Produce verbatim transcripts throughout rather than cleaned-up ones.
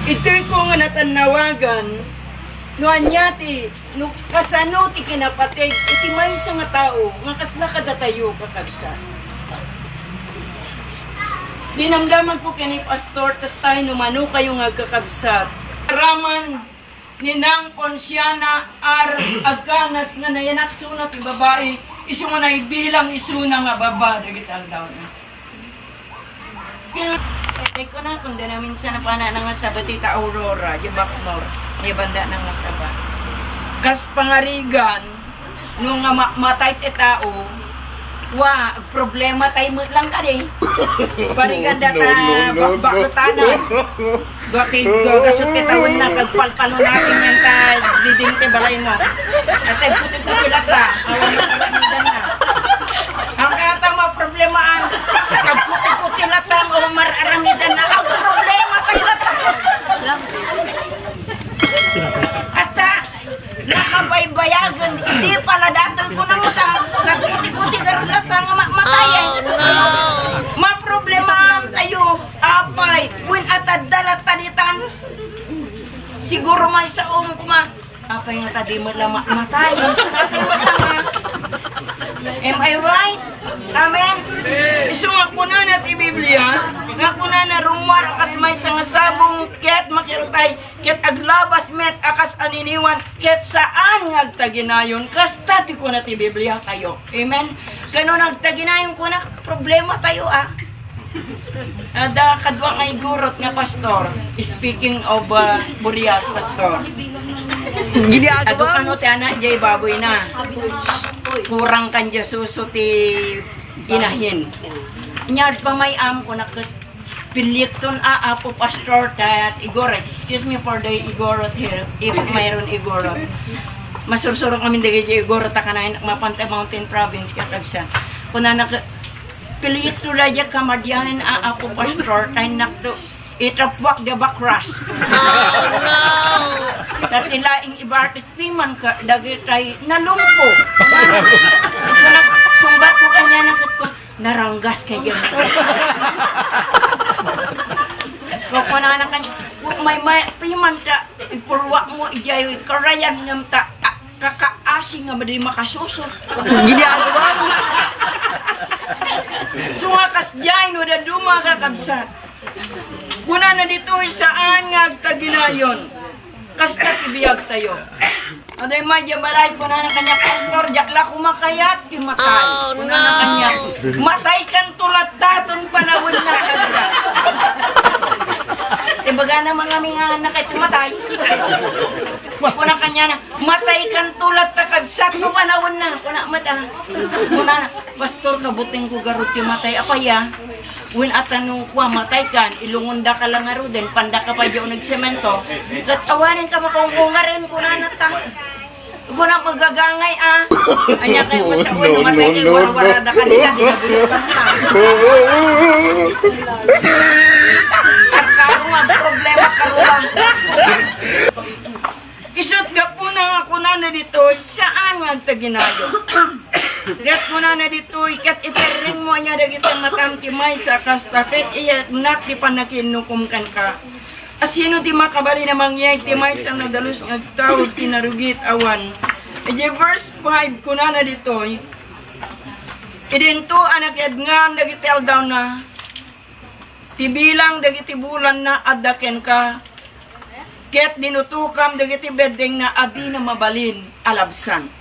Itoy ko nga natannawagan, no ania ti, no kasano ti kinapateg iti maysa nga tao nga kasla kadatayo, kakabsat. Dinamdaman ko ken ni Pastor, tatay, no mano kayo nga agkakabsat. Raman ni Nang Ponciana R. Agkanas nga nayanak isuna ti babai, isu nga naibilang isuna nga baba dagiti aldawna. Kaya, eh, ko na, kung di namin sana pa na nangasaba ti ta Aurora, di Bacnor, di banda nangasaba. Kas pangarigan, no nga ma-, matay ti tao, wa, problema tayo mo lang kadi. Parigan data, no, no, no, no, bakbakutanan. Dua ti, dua kasut ti taon na, kagpalpalo natin yan ta diding ti balay mo. At ay puti-puti lata, awan mo karamidan na. Ang kaya ta maproblemaan, kagputi-puti lata, awan mararamidan na, ang problema tayo lata. Hasta, nakabaybayagan, di pala datoy ko na mo ta, kagputi-puti garud lata nga ma-, matay eh. Maproblemaan tayo. Apay, wen a tadda latta ditan. Siguro maysa um kuma. Apay nga ta di met la ma-, matay. Am I right? Amen. Isu nga kunana ti Biblia, nga kunana rummuar a kas maysa nga sabong ket makirtay, ket aglabas met a kas aniniwan, ket saan nga agtaginayon. Kasta ti kuna ti Biblia tayo. Amen. Kano nagtaginayon kuna, problema tayo, ah. Ada kadua nga igurot nga pastor. Speaking of, uh, Burias, pastor. Adu kano ti anak jay baboy na. Kurang kan jay suso ti inahin. Nyad pa may am ko naket pilitton a apo pastor ket igurot. Excuse me for the igurot here, if mayroon igurot. Masursuro kami dagiti igurot a kanayon mapanta Mountain Province, kakabsat. Kunana ket Pilito da diay kamadian a apo pastor, tay nakto. Itapwak da bakras. Dati laing ibatik piman ka, dagitay nalumpo. Sungbat ko kanya na, naranggas kay diyan. Kukunana kanya, may, may piman ta, ipurwak mo, ijay, karayan ngam ta, ah, kakaasi nga madi makasuso. Ginagawa mo. So nga kasdiay no dadduma, kakabsat. Kunana ditoy, saan nga agtaginayon. Kasta ti biag tayo. Aday may diay balay, kunana kanya, "Pastor, diak la kumakayat ti matay." Kunana kanya, "Matay kanto latta ton panawen na, kabsat." Ibaga na mga mingahan na kay tumatay. Kuna kanya na, "Matay kanto latta, kabsat, no panawen na." Kuna met, ah. Kuna, "Pastor, kabuteng ko garud ti matay, apay, ah?" Wen, ata no kua, matay kan, ilungonda ka lang ngaruden, panda ka pa diay nagsemento. Ket awanen ka makaungkungaren, kunana ta. Kuna magagangay, ah. Anya kay, no, no, matay no, kay no, no. Warwarada ka nila, di na bulutan ka. At karungan, problema karungan. Isut' gapuna nga kunana ditoy, saan nga agtaginayo. Ket kunana ditoy, ket iperreng mo ania dagiti matam ti maysa a kasta, ket iyatnak ti pannakinukom kenka. Asino ti makabalin a mangyeg ti maysa nga dalus nga agtaud ti narugit? Awan. Idiay verse five, kunana ditoy, idinto a nakidngan dagiti aldawna, ti bilang dagiti bulanna adda kenka, ket dinutokam dagiti beddengna a dina mabalin a labsan.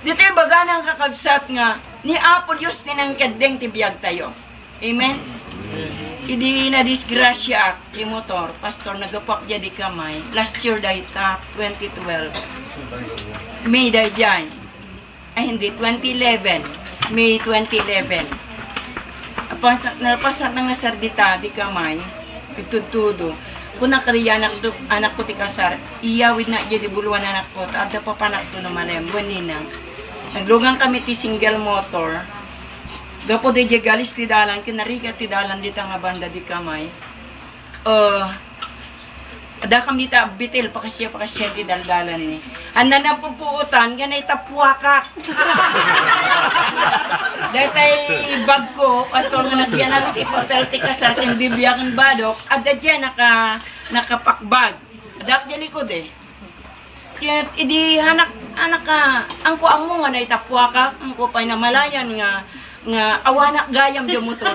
Ditoy ibagana, kakabsat, nga ni Apo Dios ti nangkeddeng ti biagtayo. Amen? Idi nadisgrasiaak ti motor, pastor, naggapuak diay Dicamay. Last year dayta, twenty twelve. May daydiay. Ay, hindi, twenty eleven. May twenty eleven. Napasan, napasan na nga sardita, Dicamay. Itudtudo. Kuna kadi anakto, anakko ti kasar, iyawidna diay di buluan anakko, ta adda papanakto no malem, wen ninang. Naglugan kami ti single motor. Gapu daydiay galis ti dalan, kinarigat ti dalan dita nga banda, Dicamay. Eh, adda kami dita, bitil, pakasya, pakasya ti daldalan ni. Ania napupuotan, kanay tapuakak. Daytay bagko, pastor, nga nagyanak ti papel ti kasar, ken Biblia ken badok, adda diay naka-, nakapakbag. Addaak diay likod, eh. Ket idi hanak, hanak ka, angko ammo nga naitappuakak, angko pay namalayan nga, nga awanak gayam diay motor.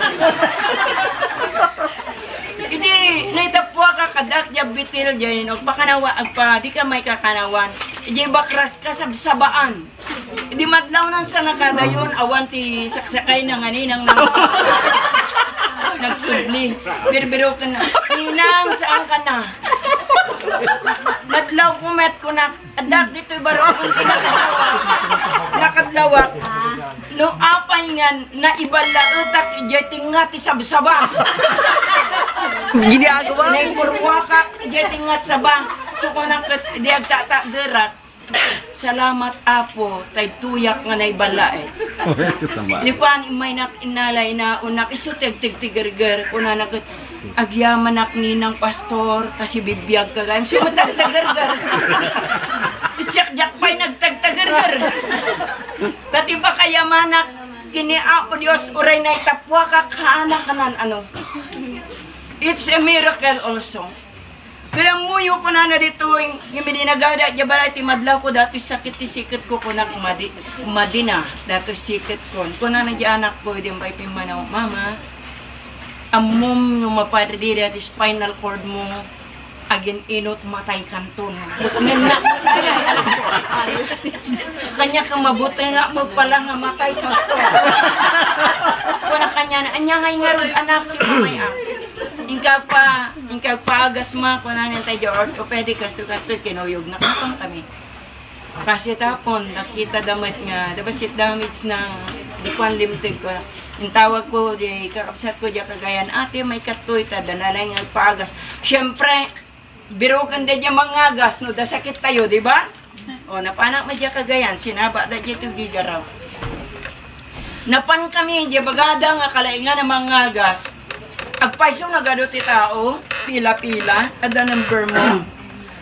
Idi naitappuakak, addaak diay Betel diay, no, agpakanawa, agpa, di ka may kakanawan. Idi bakras ka, sabsabaan. Idi madlawnan sa nakadayon, awan ti saksakayna nga ninang na nagsubli. Birbiroken na, "Ninang, saan ka na?" Madlaw ko met, kunak, "Addak ditoy barokon." Nakadlawak. No apay nga naiballaetak, idiay tinga ti sabsaba. Ginagawa. Naipurwakak, idiay tinga ti saba. So, kunak, di agtatagerak. Salamat, Apo, tay tuyak nga naiballaet. Tama. Di kuan, immaynak, innala, inaonak, isu ti agtigtigerger, kunana ket, "Agyamanak ninang pastor, kasi bibiag ka gayam." Sumagtagtagerger. Itsiak diak pay nagtagtagerger. Ta ti pakayamanak, kini Apo Dios, uray naitappuakak, haanak kanan, ano. It's a miracle also. Pero ammoyo, kunana ditoy, ngem idi nagada diay balay ti madlawko, datoy sakit ti siketko, kunak, "Madi, madina, datoy siketkon." Kunana diay anakko, idi pay pimmanaw, "Mama, ammom no mapadridi dayta spinal cord mo, agin-inut, matay kanton." Ngem na, kaniak, mabuti nga mo pala nga matay, pastor. Kuna kaniana, "Ania ngay ngarud, anak, ti pamay-am?" Inka pa, inka paagas ma, kunanan tay di orthopedic, kasto, kasto, kinuyog na kapang kami. Kasi tapon, nakita da met nga, the basic damage na, di kuan, limteg ko. Intawag ko, di kakabsat ko, di kagayan, "Ate, may katoy, ta danalay nga agpaagas." Siyempre, biruken da di mangagas, no, da sakit tayo, di ba? O, napanak met diay kagayan, sinabak da diay ti gigaraw. Napan kami, diay bagada nga kalaingan a mangagas. Agpayso nga gadu ti tao, pila-pila, adda number mo.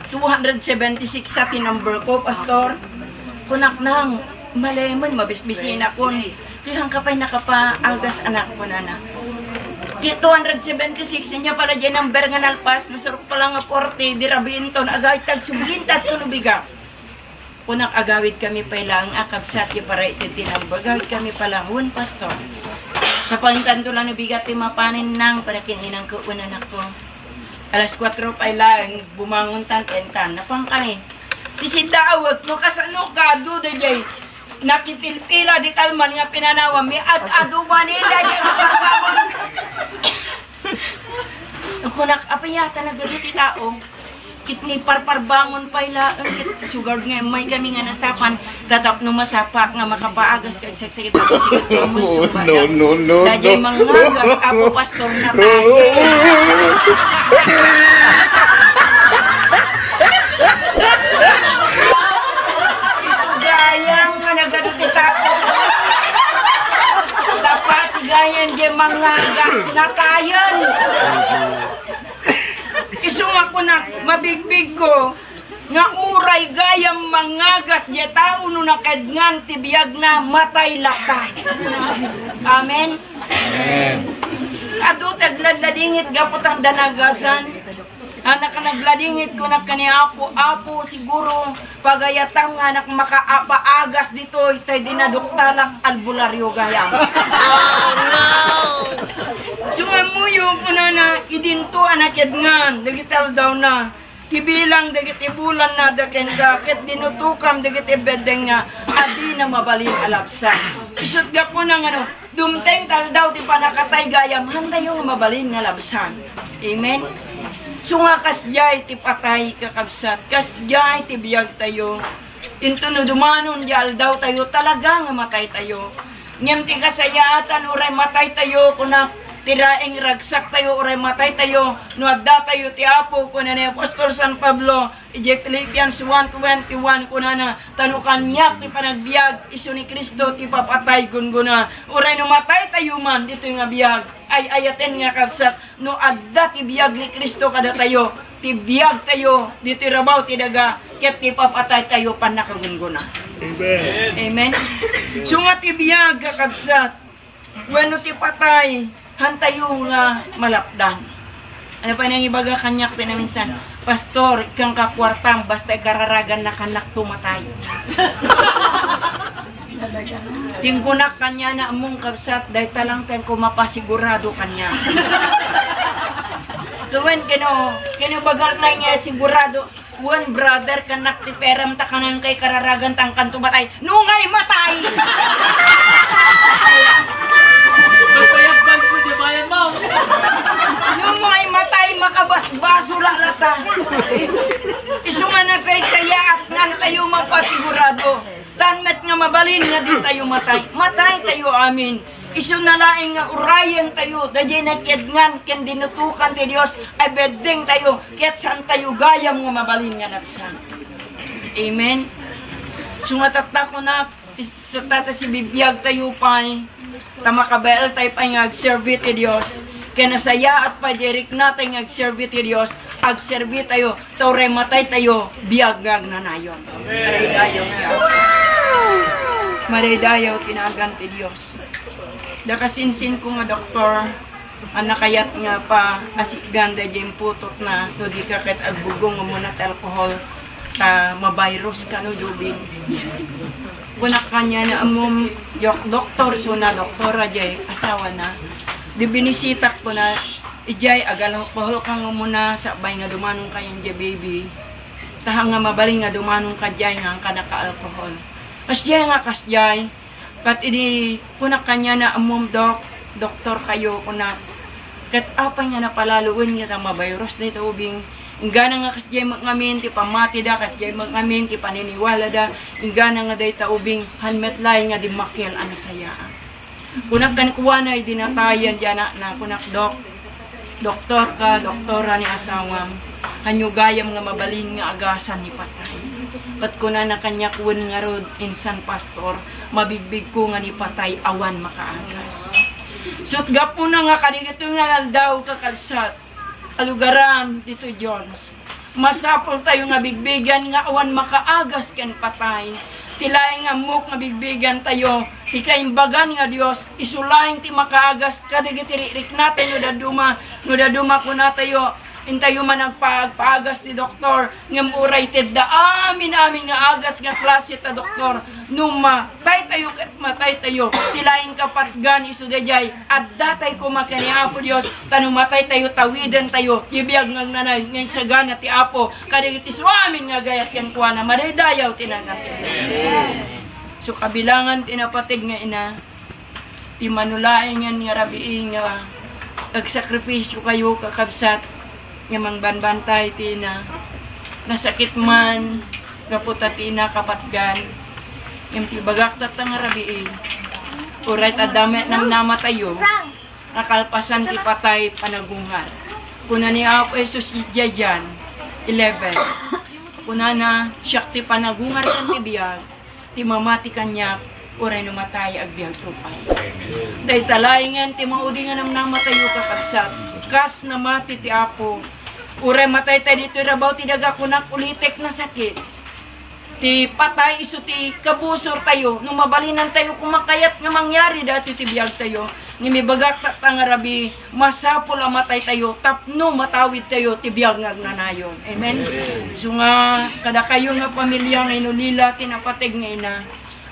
Two hundred seventy-six sa ti number ko, pastor. Kunak nang, malemen, mabisbisinakon. Ti han ka pay nakapaagas, anak, kunana. Ti two hundred seventy-six, inya pala diay number nga nalpas, nasurok pala nga forty, di rabiinton, agaytag, sugintat, no biga. Kunak, agawid kami pay laeng a kabsat, ti para iti tinambag. Agawid kami pay laeng, wen, pastor. Sa pangintanto lang nabigat ti mapanen nang, para kin inang ko, wen, anakko. Alas kuatro pay laeng, bumangon tan, entan. Napan kami. Ti siddaawek, no kasano kadu, daydiay. Nakipilpila, di kalman nga pinanawan, mi ad-adu, Manila, di. Kunak, apay ata nagadu ti tao. Ket ni parparbangon pay laeng, ket sugad nga may kami nga nasapan, tatapno masapak nga makapaagas ket sagsagit. Oh, no, no, no, daydiay no. Mangagas, Apo Pastor, na tayo. Gayam nga nagadu ti tao. Dapat gayam di mangagas, na tayo. Isu nga kunak, mabigbig ko, nga uray gayam mangagas diay tao no nakadngan ti biagna, matay latta. Amen? Amen. Adu ti agladladingit gapu ta danagasna. Anak, nagladingit kunak ken ni Apo, "Apo, siguro pagayatam nga anak makaapaagas ditoy, tay dinaduktalak albularyo gayam." So, ammoyo, kunana, idinto a nakadngan dagiti aldawna. Ti bilang dagiti bulanna da kenka, ket dinutokam dagiti beddengna a dina mabalin a labsan. Isut' gapuna nga no, dumteng ti aldaw ti pannakatay gayam, hantayo nga mabalin nga labsan. Amen? So nga kasdiay ti patay, kakabsat, kasdiay ti biagtayo. Inton no dumanon di aldawtayo, talaga nga mataytayo. Ngem ti kasayaatan, uray mataytayo, kunak, ti raing ragsaktayo, uray mataytayo, no addatayo ti Apo, kuna ni Apostol San Pablo, idiay Philippians one twenty-one, kunana, "Ta no kaniak ti panagbiag, isu ni Cristo ti papatay gunggona." Uray no mataytayo man ditoy nga biag, ay-ayaten nga kabsat, no adda ti biag ni Cristo kadatayo, ti biagtayo ditoy rabaw ti daga, ket ti papataytayo pannakagunggona. Amen. Amen. So nga ti biag, kakabsat, wenno ti patay, hantayo nga malapdan. Ano pay nangibaga kaniak pinaminsan? "Pastor, ikkan ka kuartam, basta ikararagannak kannak tumatay." Tinkunak kaniana, "Ammom, kabsat, dayta lang ti mapasigurado kaniak." Wen, kano, kano baga nga sigurado, "Wen, brother, kannak ti peram ta kanan kay kararagan ta inkan tumatay." Nungay matay! Basta i-advance mo, di bayad mo. Nungay matay, makabasbaso la rata. Isu nga nasaysayaat, ngan tayo mapasigurado. Tan met nga mabalin nga di tayo matay. Matay tayo amin. Isu na laeng nga urayen tayo, daydiay nakiadngan ken dinutokan ti Dios, ay beddeng tayo, ket saan tayo gayam nga mabalin nga nagsan. Amen. Isu nga tatta kunak, is-, tatta ta sibibiag tayo pay, ta makabael tayo pay nga agserbi ti Dios. Ken nasayaat pay di riknatayo nga agserbi ti Dios, agserbi tayo, ta uray matay tayo, biag nga agnanayon. Amen. Madaydayaw ti Apo. Madaydayaw ti nagan ti Dios. Dakasinsin ko nga doktor, a nakayat nga paasikgan daydiay imputotna, no di ka ket agbugong nga umuna ti alcohol, ta mavirus ka no Jubin. Kunak kaniana, "Ammom, dok-, doktor," isuna, doktora diay asawana. Di binisitak, kuna, "Idiay, agalkohol ka nga umuna, sakbay nga dumanon ka idiay, baby. Taha nga mabalin nga dumanon ka idiay nga inkan ka alkohol." Kasdiay nga kasdiay, ket idi kunak kaniana, "Ammom, dok, doktor kayo," kunak. Ket apay nga napalalo wen nga ta mavirus dayta ubing. Inggana nga kasdiay met ngamin ti pammatida, kasdiay met ngamin ti paniniwalada, inggana nga dayta ubing, han met laeng nga dimmakkel a nasayaat. Kunak kenkuana idi natayen ti anakna, kunak, "Dok, doktor ka, doktora ni asawam, hanyo gayam nga mabalin nga agasan ni patay?" Ket kunana kaniak, "Wen ngarud, insan pastor, mabigbigko nga ni patay awan makaagas." Ket gapuna nga kadagitoy nga aldaw, kakabsat, alugaran ditoy Jones, masapul tayo nga bigbigen nga awan makaagas ken patay. Ti laeng nga ammok nga bigbigen tayo, ti kaimbagan nga Dios, isu laeng ti makaagas kadagiti rikriknatayo no dadduma, no dadduma kunatayo, intayo man agpa-, agpaagas ti doktor, ngem uray tedda amin-amin nga agas nga klase ta doktor, no matay tayo ket matay tayo, ti laeng kapatgan isu daydiay, adda tay koma ken ni Apo Dios, ta no matay tayo, tawiden tayo ti biag nga agnanayon nga insagana ti Apo kadagiti suamin nga agayat kenkuana. Madaydayaw ti nagan ti Dios. So, kabilangan ti napateg nga ina, ti manulaengen nga rabii nga agsakripisyo kayo, kakabsat, nga mangbanbantay ti ina. Nasakit man gapu ta ti ina kapatgan. Ngem ti ibagak tatta nga rabii, uray ta adda met namnamatayo, nakalpasan ti patay, panagungar. Kuna ni Apo Jesus idiay John eleven, kunana, "Siak ti panagungar ken ti biag, ti mamati kaniak, uray no matay, agbiagto pay." Dayta laengen ti maudi nga namnamatayo, kakabsat. Kas namati ti Apo, uray matay tayo ditoy rabaw ti daga, kunak, ulitek, nasakit. Ti patay isu ti kabusor tayo. No mabalinan tayo, kumakayat nga mangyari dati ti biag tayo. Ngem ibagak tatta nga rabii, masapul a matay tayo tapno matawid tayo ti biag nga agnanayon. Amen? Amen. So nga, kadakayo nga pamilya nga inulila ti napateg nga ina,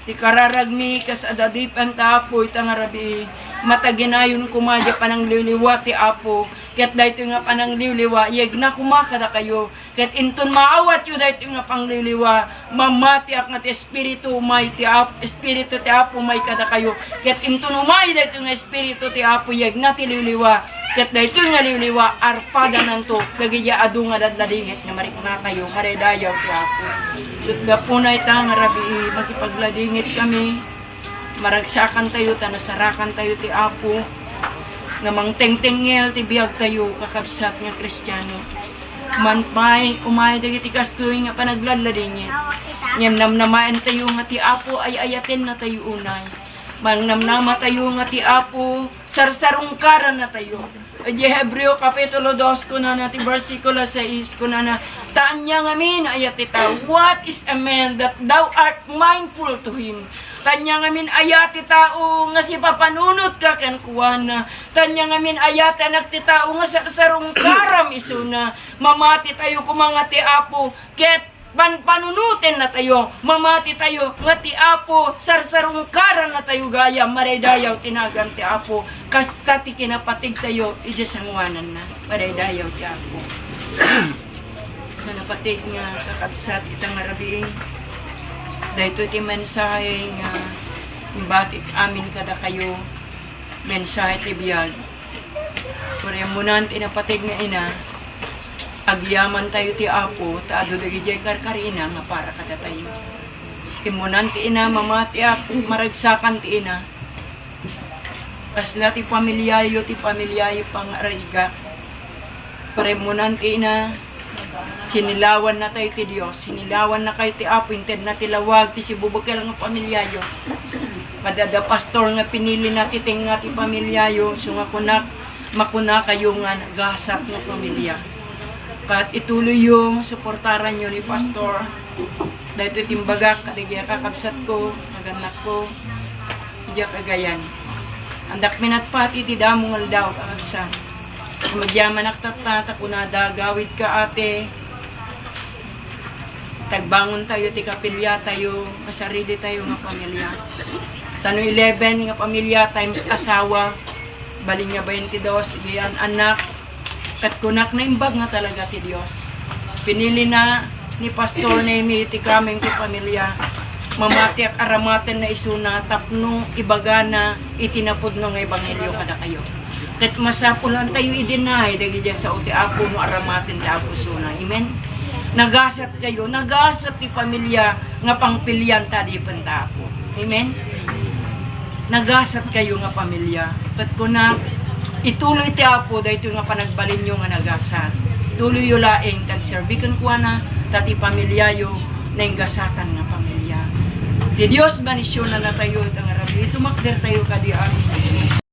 ti kararagmi kas adda adipen ta Apo ita nga rabii, mataginayon koma diay panangliwliwa ti Apo, ket daytoy nga panangliwliwa, yegna koma kadakayo. Ket inton maawatyo daytoy nga pangliwliwa, mamatiak nga ti Espiritu umay ti Ap-, Espiritu ti Apo umay kadakayo. Ket inton umay daytoy nga Espiritu ti Apo, yegna ti liwliwa. Ket daytoy nga liwliwa, arpadananto dagiti adu nga ladladingit nga mariknatayo, madaydayaw ti Apo. Ket gapuna ita nga rabii, makipagladingit kami. Maragsakan tayo ta nasarakan tayo ti Apo nga mangtengtengngel ti biag tayo, kakabsat nga Kristiano. Man pay, umay dagiti kastoy nga panagladladingit. Ngem namnamaen tayo nga ti Apo ay-ayatenna tayo unay. Mangnamnama tayo nga ti Apo sarsarungkaranna tayo. Idiay Hebreo Kapitulo dos, kunana ti bersikulo sais, kunana, "Ta ania ngamin a ayatita? What is a man that thou art mindful to him? Ania ngamin aya ti tao nga sipapanunotka kenkuana? Ania ngamin aya ti anak ti tao nga sarsarungkaram isuna? Mamati tayo koma nga ti Apo ket panpanunotenna tayo. Mamati tayo nga ti Apo sarsarungkaranna tayo gayam. Madaydayaw ti nagan ti Apo. Kasta ti kinapatig tayo idiay sangoananna. Madaydayaw ti Apo. Sa napateg nga kakabsat ita nga rabii, daytoy ti mensahe nga imbatik amin kadakayo, mensahe ti biag. Pero ammonan ti napateg nga ina, agyaman tayo ti Apo, ta adu dagidiay karkarina nga para kadatayo. Ammonan ti ina, mamatiak, maragsakan ti ina. Kasla ti pamiliayo, ti pamiliayo pangarayga. Pero ammonan ti ina, sinilawan na tayo ti Dios, sinilawan na kayo ti Apo, intedna ti lawag ti sibubukel nga pamiliayo. Kada da pastor nga pinili na ti tengnga ti pamiliayo, so nga kunak, makuna kayo nga nagasat nga pamilia. Kat ituloyyo, suportaranyo ni pastor. Daytoy ti imbagak kadagiti kakabsatko, agannakko, diak agayan. Andak minatpati ti damo nga aldaw, kakabsat. Magyamanak tatta, ta kunada, gawidka, ate. Tagbangon tayo ti kapiliatayo, masarili tayo nga pamilya. Ta no eleven nga pamilya times asawa, bali nga twenty-dos, diyan anak, ket kunak naimbag nga talaga ti Dios. Pinili na ni Pastor Nemi ti kameng ti pamilya. Mamatiak aramaten na isuna tapno ibagana iti napudno nga ebanghelio kadakayo. Ket masapul antayo idinay dagiti sao ti Apo no aramaten ti Apo isuna. Amen? Nagasat kayo, nagasat ti pamilya nga pangpilian ta di penta Apo. Amen? Nagasat kayo nga pamilya. Ket kuna, ituloy ti Apo daytoy nga panagbalinyo nga nagasat. Tuloyyo laeng ti agserbi kenkuana, ta ti pamilyayo naingasatan nga pamilya. Ti Dios, bendisionannatayo ita nga rabii. Tumakder tayo kadi, amen.